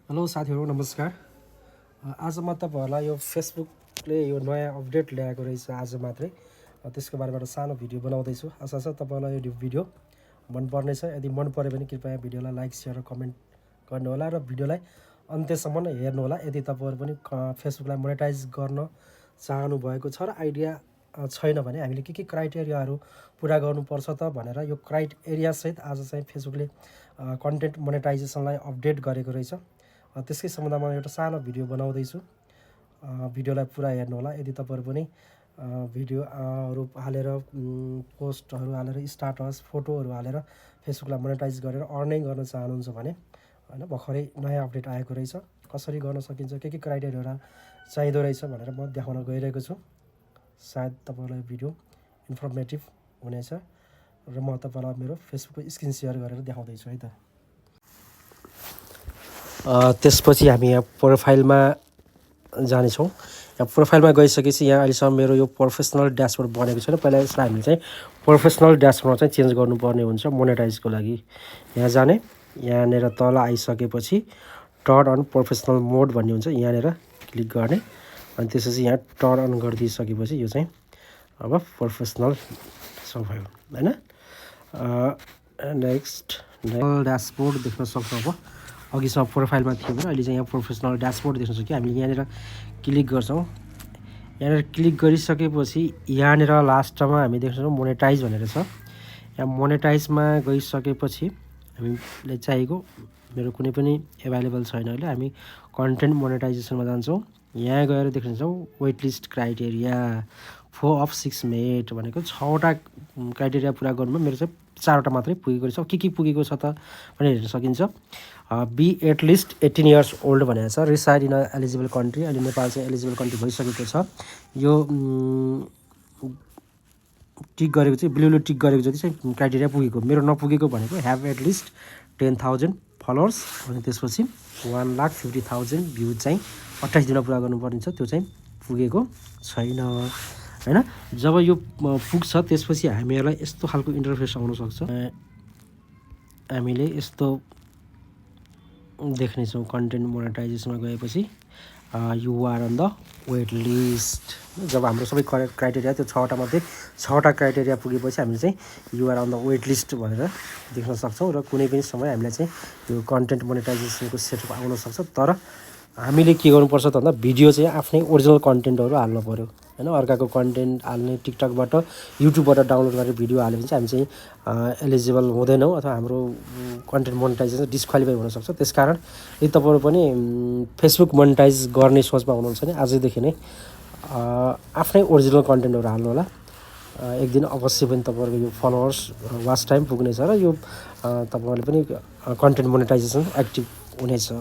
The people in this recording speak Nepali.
हेलो साथीहरु नमस्कार। आज म तपाईहरुलाई यो फेसबुकले यो नयाँ अपडेट ल्याएको रहेछ आज मात्रै। त्यसको बारेमा सानो भिडियो बनाउँदै छु। आशा छ तपाईहरुलाई यो भिडियो मन पर्नेछ। यदि मन पर्यो भने कृपया भिडियोलाई लाइक शेयर र कमेन्ट गर्नु होला र भिडियोलाई अन्त्यसम्म हेर्नु होला। यदि तपाईहरु पनि फेसबुकलाई मोनेटाइज गर्न चाहनु भएको छ र आइडिया छैन भने हामीले के क्राइटेरियाहरु पूरा गर्नुपर्छ त भनेर यो क्राइटेरिया सहित आज चाहिँ फेसबुकले कन्टेन्ट मोनेटाइजेसनलाई अपडेट गरेको रहेछ। त्यसकै सम्बन्धमा एउटा सानो भिडियो बनाउँदै छु। भिडियोलाई पुरा हेर्नु होला। यदि तपाईहरु पनि भिडियोहरु हालेर पोस्टहरु हालेर स्ट्याटस फोटोहरु हालेर फेसबुकलाई मोनेटाइज गरेर अर्निङ गर्न चाहनुहुन्छ भने हैन भर्खरै नयाँ अपडेट आएको रहेछ। कसरी गर्न सकिन्छ के क्राइटेरिया चाहिँदो रहेछ भनेर म देखाउन गइरहेको छु। सायद तपाईहरुलाई भिडियो इन्फर्मेटिभ हुनेछ र म तपाईहरुलाई मेरो फेसबुकको स्क्रिन शेयर गरेर देखाउँदै छु है त। त्यसपछि हामी यहाँ प्रोफाइलमा जानेछौँ। यहाँ प्रोफाइलमा गइसकेपछि यहाँ अहिलेसम्म मेरो यो प्रोफेसनल ड्यासबोर्ड बनेको छैन। पहिला यसलाई हामीले चाहिँ प्रोफेसनल ड्यासबोर्डमा चाहिँ चेन्ज गर्नुपर्ने हुन्छ मोनेटाइजको लागि। यहाँ जाने, यहाँनिर तल आइसकेपछि टर्न अन प्रोफेसनल मोड भन्ने हुन्छ, यहाँनिर क्लिक गर्ने अनि त्यसपछि यहाँ टर्न अन गरिदिइसकेपछि यो चाहिँ अब प्रोफेसनल सफाइ हैन। नेक्स्ट ड्यासबोर्ड देख्न सक्छौँ। अब अघिसम्म प्रोफाइलमा थियो भने अहिले चाहिँ यहाँ प्रोफेसनल ड्यासबोर्ड देख्न सक्यो। हामीले यहाँनिर क्लिक गर्छौँ। यहाँनिर क्लिक गरिसकेपछि यहाँनिर लास्टमा हामी देख्न सक्छौँ मोनेटाइज भनेर छ। यहाँ मोनेटाइजमा गइसकेपछि हामीले चाहिएको मेरो कुनै पनि एभाइलेबल छैन अहिले। हामी कन्टेन्ट मोनेटाइजेसनमा जान्छौँ। यहाँ गएर देख्न सक्छौँ वेट लिस्ट क्राइटेरिया 4 of 6 मेट भनेको 6वटा क्राइटेरिया पुरा गर्नुमा मेरो चाहिँ 4वटा मात्रै पुगेको रहेछ। के पुगेको छ त भनेर हेर्न सकिन्छ। Be at least 18 years old भनेको छ। रिसाइड इन एलिजिबल कन्ट्री, अहिले नेपाल चाहिँ एलिजिबल कन्ट्री भइसकेको छ। यो टिक गरेको चाहिँ ब्लुले टिक गरेको जति चाहिँ क्राइटेरिया पुगेको। मेरो नपुगेको भनेको ह्याभ एट लिस्ट 10,000 फलोवर्स अनि त्यसपछि 1,50,000 भ्यू चाहिँ 28 दिनमा पुरा गर्नुपर्ने छ। त्यो चाहिँ पुगेको छैन हैन। जब यो पुग्छ त्यसपछि हामीहरूलाई यस्तो खालको इन्टरफेस आउन सक्छ। हामीले यस्तो देख्नेछौँ कन्टेन्ट मोनेटाइजेसनमा गएपछि you are on the wait list. जब हाम्रो सबै क्राइटेरिया त्यो 6वटा मध्ये 6वटा क्राइटेरिया पुगेपछि हामीले चाहिँ you are on the wait list भनेर देख्न सक्छौँ र कुनै पनि समय हामीलाई चाहिँ यो कन्टेन्ट मोनेटाइजेसनको सेटअप आउन सक्छ। तर हामीले के गर्नुपर्छ त भन्दा भिडियो चाहिँ आफ्नै ओरिजिनल कन्टेन्टहरु हाल्नु पर्यो हैन। अर्काको कन्टेन्ट हाल्ने टिकटकबाट युट्युबबाट डाउनलोड गरेर भिडियो हाल्यो भने चाहिँ हामी चाहिँ एलिजिबल हुँदैनौँ अथवा हाम्रो कन्टेन्ट मोनेटाइजेसन डिस्क्वालिफाई हुन सक्छ। त्यसकारण यदि तपाईहरु पनि फेसबुक मोनेटाइज गर्ने सोचमा हुनुहुन्छ भने आजैदेखि नै आफ्नै ओरिजिनल कन्टेन्टहरु हाल्नु होला। एक दिन अवश्य पनि तपाईहरुको यो फलोवर्स वाच टाइम पुग्नेछ र यो तपाईहरुले पनि कन्टेन्ट मोनेटाइजेसन एक्टिभ हुनेछ।